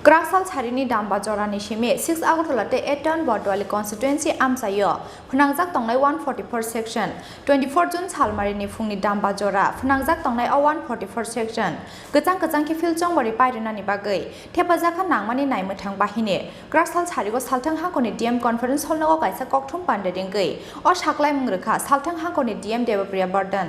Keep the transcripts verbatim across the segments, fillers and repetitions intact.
Kwraksal sarini damba jorani simi six Agartala tei eight Town Bordwali constituency amchaio phnangjak tongnai one forty-four section twenty-four June salmarini phungni damba jora phnangjak tongnai o one forty-four section kwchang kwchang khe phil chongbari pairinani bagwi thepajakha nangmani naimwthang bahini. Kwraksal sarigo salthang hangkoni D M conference hall nogo kaisa kokthum panda ringwi o saklaimung rwkha salthang hangkoni D M Debapriya Bardhan.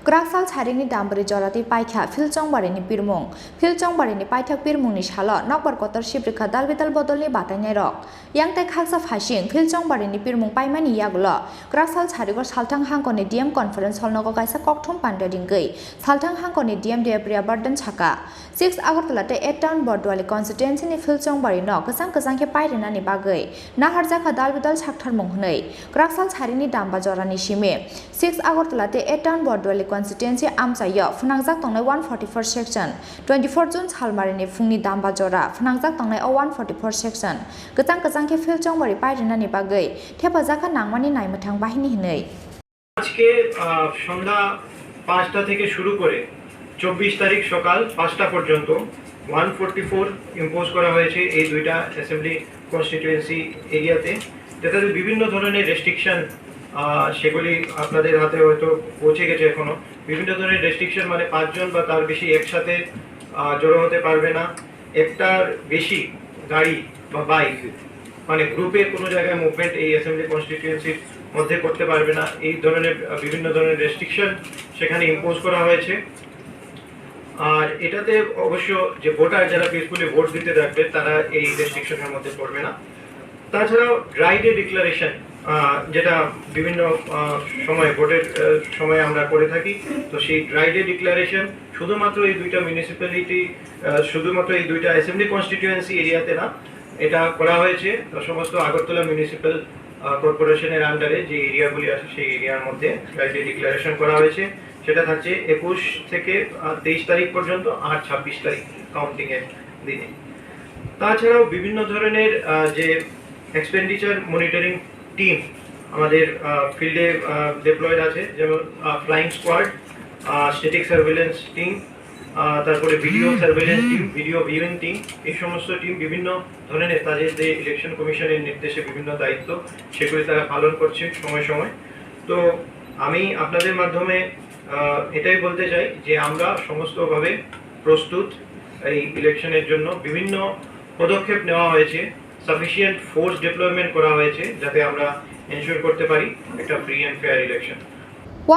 Kwraksal sarini dambari joratwi paikha phil chongbarini pirmung. Phil chongbarini paithak pirmungni salo nokbar kotor sibrikha dalbidal bodolni batainairok. Yang tei khaksa phaising phil chongbarini pirmung paimani yagulo kwraksal sarigo salthang hangkoni D M conference hall nogo kaisa kokthum panda ringwi salthang hangkoni D M Debapriya Bardhan saka. Six Agartala tei eight Town Bordwali constituency ni phil chongbari no kwchang kwchang khe pairinani bagwi naharjakha dalbidal saktharmung hwnwi kwraksal sarini damba jorani simi six Agartala tei eight Town Bordwali constituency amchaio phnangjak tongnai one forty-four section twenty-four June salmarini phungni damba jora phnangjak tongnai o one forty-four section kwchang kwchang khe phil chongbari pairinani bagwi thepajakha nangmani naimwthang bahini hwnwi. আজকে, আহ, সন্ধ্যা পাঁচটা থেকে শুরু করে চব্বিশ তারিখ সকাল পাঁচটা পর্যন্ত ওয়ান ফোরটি ফোর ইম্পোজ করা হয়েছে এই দুইটা অ্যাসেম্বলি কনস্টিটিউয়েন্সি এরিয়াতে, যেটাতে বিভিন্ন ধরনের রেস্ট্রিকশন, আহ, সেগুলি আপনাদের হাতে হয়তো পৌঁছে গেছে এখনো। বিভিন্ন ধরনের রেস্ট্রিকশন মানে পাঁচজন বা তার বেশি একসাথে, আহ, জড়ো হতে পারবে না, একটার বেশি গাড়ি বা বাইক মানে গ্রুপে কোনো জায়গায় মুভমেন্ট এই অ্যাসেম্বলি কনস্টিটিউয়েন্সির মধ্যে করতে পারবে না, এই ধরনের, আহ, বিভিন্ন ধরনের রেস্ট্রিকশন সেখানে ইম্পোজ করা হয়েছে। আর এটাতে অবশ্য যে ভোটার যারা পিসফুলি ভোট দিতে থাকবে তারা এই রেস্ট্রিকশনের মধ্যে পড়বে না। তাছাড়াও ড্রাই ডে ডিক্লারেশন, যেটা বিভিন্ন, আহ, সময় ভোটের, আহ, সময় আমরা করে থাকি, তো সেই ড্রাই ডে ডিক্লারেশন শুধুমাত্র এই দুইটা মিউনিসিপ্যালিটি, আহ, শুধুমাত্র এই দুইটা অ্যাসেম্বলি কনস্টিটিউয়েন্সি এরিয়াতে না, এটা করা হয়েছে সমস্ত আগরতলা মিউনিসিপ্যাল, আহ, কর্পোরেশনের আন্ডারে যে এরিয়াগুলি আছে সেই এরিয়ার মধ্যে ড্রাই ডে ডিক্লারেশন করা হয়েছে। সেটা থাকছে একুশ থেকে, আহ, তেইশ তারিখ পর্যন্ত আর ছাব্বিশ তারিখ কাউন্টিং এর দিনে। তাছাড়াও বিভিন্ন ধরনের, আহ, যে এক্সপেন্ডিচার মনিটরিং টিম আমাদের, আহ, ফিল্ডে, আহ, ডিপ্লয়েড আছে, যেমন, আহ, ফ্লাইং স্কোয়াড, আহ, স্ট্যাটিক সার্ভেলেন্স টিম, আহ, তারপরে video surveillance team, video viewing team, এই সমস্ত টিম বিভিন্ন ধরনের তাদের যে ইলেকশন কমিশনের নির্দেশে বিভিন্ন দায়িত্ব সেগুলি তারা পালন করছে সময় সময়। তো আমি আপনাদের মাধ্যমে, আহ, এটাই বলতে চাই যে আমরা সমস্তভাবে প্রস্তুত এই ইলেকশনের জন্য। বিভিন্ন পদক্ষেপ নেওয়া হয়েছে, সাফিসিয়েন্ট ফোর্স ডিপ্লয়মেন্ট করা হয়েছে যাতে আমরা এনশিওর করতে পারি একটা free and fair election.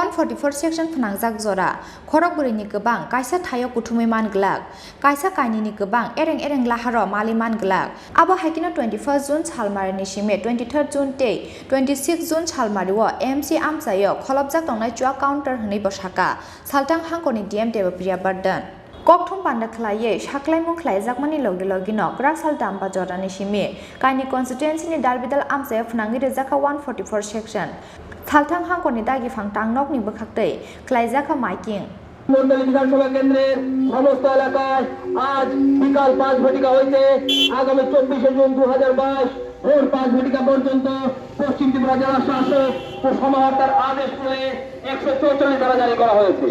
One forty-four section phnangjak jora, khorok bwrwini kwbang kaisa thaio kuthumwi man glak, kaisa kainwini kwbang ereng ereng laharo mali man glak. Abo hai kheno twenty-first June salmarini simi twenty-third June tei twenty-six June salmario M C amchaio kholopjak tongnai chua counter hwnwi bo saka salthang hangkoni D M Debapriya Bardhan. Kokthum panda khlaiwi saklaimung khlaijakmani logi logino kwraksal damba jorani simi kaini constituency ni dalbidal amchaio phnangwi rwjakha one forty-four section. Salthang hangkoni dagiphang tangnokni bwkhaktwi khlaijakha maiking. মণ্ডলী বিধানসভা কেন্দ্রের সমস্ত এলাকায় আজ বিকাল পাঁচ ঘটিকা হইতে আগামী চব্বিশে জুন দু হাজার বাইশ ভোর পাঁচ ঘটিকা পর্যন্ত পশ্চিম ত্রিপুরা জেলা শাসক ও সমাহর্তার আদেশ ক্রমে একশো চৌচল্লিশ ধারা জারি করা হয়েছে।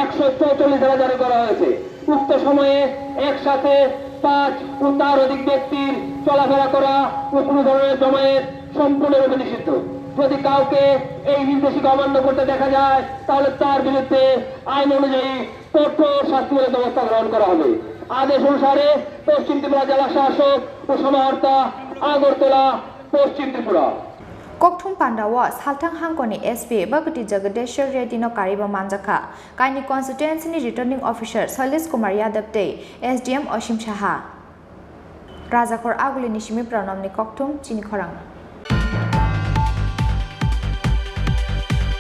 একশো চৌচল্লিশ ধারা জারি করা হয়েছে। উক্ত সময়ে একসাথে পাঁচ ও তার অধিক ব্যক্তির চলাফেরা করা ও কোনো ধরনের জমায়েত সম্পূর্ণরূপে নিষিদ্ধ। যদি কাউকে এই নির্দেশিকা অমান্য করতে দেখা যায়, তাহলে তার বিরুদ্ধে আইন অনুযায়ী কঠোর শাস্তিমূলক ব্যবস্থা গ্রহণ করা হবে। আদেশ অনুসারে পশ্চিম ত্রিপুরা জেলা শাসক ও সমাহর্তা, আগরতলা, পশ্চিম Tripura. Kokthum pandao salthang hangkoni S P Bhagati Jagadeshwar Reddy no kariba manjakha. Kaini constituency ni returning officer Sailesh Kumar Yadav tei S D M Osim Saha. Rajakhor Aguli ni simi Pranam ni kokthum chini khorang.